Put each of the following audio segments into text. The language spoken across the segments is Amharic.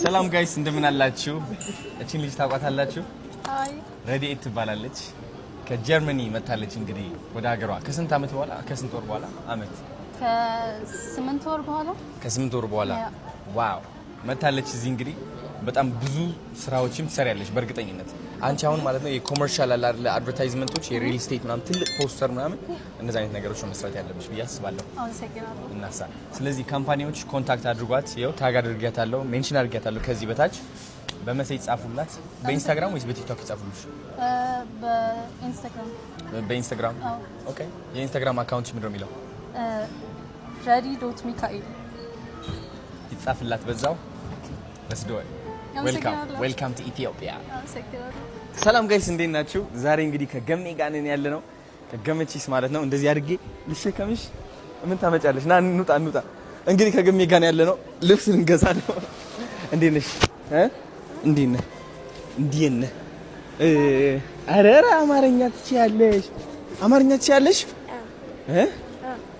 ሰላም guys፣ እንደምን አላችሁ? እቺን ልጅ ታውቋታላችሁ? አይ። ረድኤት ትባላለች። ከጀርመኒ መታለች እንግዲህ ወደ ሀገሯ ከስንት ዓመት በኋላ፣ ከስንት ወር በኋላ፣ አመት? ከ8 ወር በኋላ። ከ8 ወር በኋላ። Yeah. Wow፣ መታለች እዚህ። እንግዲህ በጣም ብዙ ስራዎችም ትሰሪያለሽ በእርግጠኝነት አንቺ አሁን ማለት ነው። የ commercial አለ አይደለ፣ advertisement ኦች፣ የ real estate ምናምን፣ ትልቅ ፖስተር ምናምን፣ እንደዚህ አይነት ነገሮች ነው መስራት ያለብሽ ብዬ አስባለሁ። አመሰግናለሁ። እናሳ ስለዚህ company ዎች contact አድርጓት። ይኸው tag አድርጊያታለሁ፣ mention አድርጊያታለሁ። ከዚህ በታች በ message ጻፉላት። በኢንስታግራም ወይስ በቲክቶክ ይጻፉልሽ? በኢንስታግራም። በኢንስታግራም። አዎ። Okay፣ የኢንስታግራም account ምንድን ነው የሚለው? ረዲ.ሚካኤል። ይጻፍላት በዛው። Let's do it. Welcome. አመሰግናለሁ። Welcome to Ethiopia. አመሰግናለሁ። ሰላም guys፣ እንዴት ናችሁ? ዛሬ እንግዲህ ከገሜ ጋር ነን ያለ ነው፣ ከገመቺስ ማለት ነው። እንደዚህ አድርጌ ልሸከምሽ። ምን ታመጫለሽ? ና እንውጣ እንውጣ። እንግዲህ ከገሜ ጋር ያለ ነው፣ ልብስ ልንገዛ ነው። እንዴት ነሽ? እ እንዴት ነህ? እንዴት ነህ? ኧረ ኧረ አማርኛ ትችያለሽ? አማርኛ ትችያለሽ? እ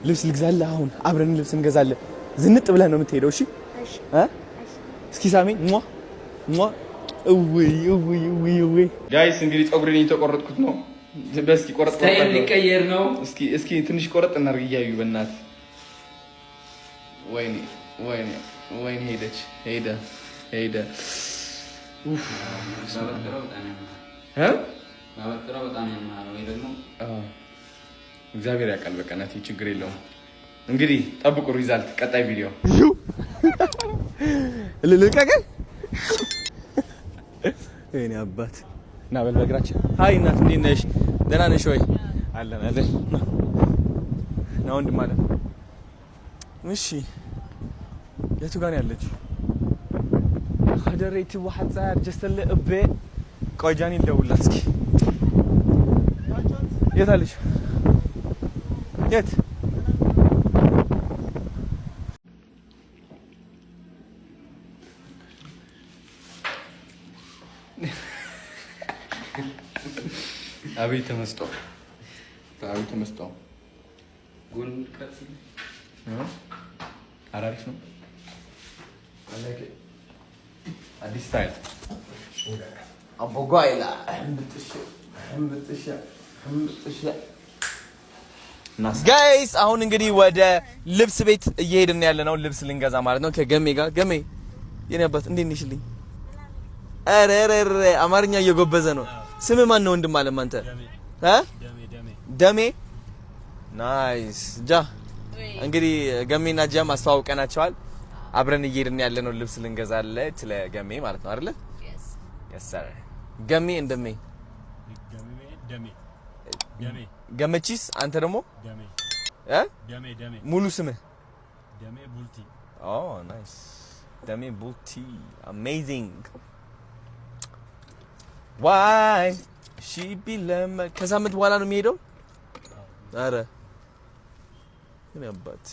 ልብስ ልግዛልህ። አሁን አብረን ልብስ እንገዛለን። ዝንጥ ብለህ ነው የምትሄደው። እሺ? እ እስኪ ሳሚ፣ ሟ ሟ። እውይ እውይ እውይ እውይ። Guys፣ እንግዲህ ፀጉሬን እየተቆረጥኩት ነው። በስኪ ቆረጥ ቆረጥ Style ሊቀየር ነው። እስኪ እስኪ ትንሽ ቆረጥ እናድርግ እያዩ በእናትህ። ወይኔ ወይኔ ወይኔ፣ ሄደች፣ ሄደ ሄደ። ኡፍ። ባበጥረው በጣም ያማል። እ ባበጥረው በጣም ያማል ወይ ደግሞ አዎ፣ እግዚአብሔር ያውቃል። በቃ እናቴ ችግር የለውም። እንግዲህ ጠብቁ result፣ ቀጣይ ቪዲዮ። ልልቀቅህ የእኔ አባት፣ ና በል በእግራችን። Hi እናት፣ እንዴት ነሽ? ደህና ነሽ ወይ? አለን አለን። ና ና ወንድም አለ። እሺ፣ የቱ ጋር ነው ያለችው? ሀደሬቲ ወሐጻር just a little bit። ቆይ ጃኒ ልደውልላት እስኪ። የት አለች? የት? አቤት ተመስጦ፣ አቤት ተመስጦ። ጎን ቅረጽ። ኧረ አሪፍ ነው። አዲስ style አቦጓይላ እምብጥሻ እምብጥሻ። Guys፣ አሁን እንግዲህ ወደ ልብስ ቤት እየሄድን ያለ ነው። ልብስ ልንገዛ ማለት ነው ከገሜ ጋር። ገሜ የኔ አባት፣ እንዴት ነሽልኝ? ኧረ ኧረ ኧረ፣ አማርኛ እየጎበዘ ነው። ስምህ ማን ነው ወንድም አለም አንተ? እ ደሜ፣ nice። ጃ፣ እንግዲህ ገሜና ጃም አስተዋውቀናቸዋል። አብረን እየሄድን ያለ ነው፣ ልብስ ልንገዛለት ለገሜ ማለት ነው አይደለ? Yes sir። ገሜ እንደሜ ገመቺስ፣ አንተ ደግሞ እ ሙሉ ስምህ? Oh nice፣ ደሜ ቡልቲ፣ amazing። ዋይ ሺ ቢለመ ከሳምንት በኋላ ነው የሚሄደው። አረ እኔ አባት።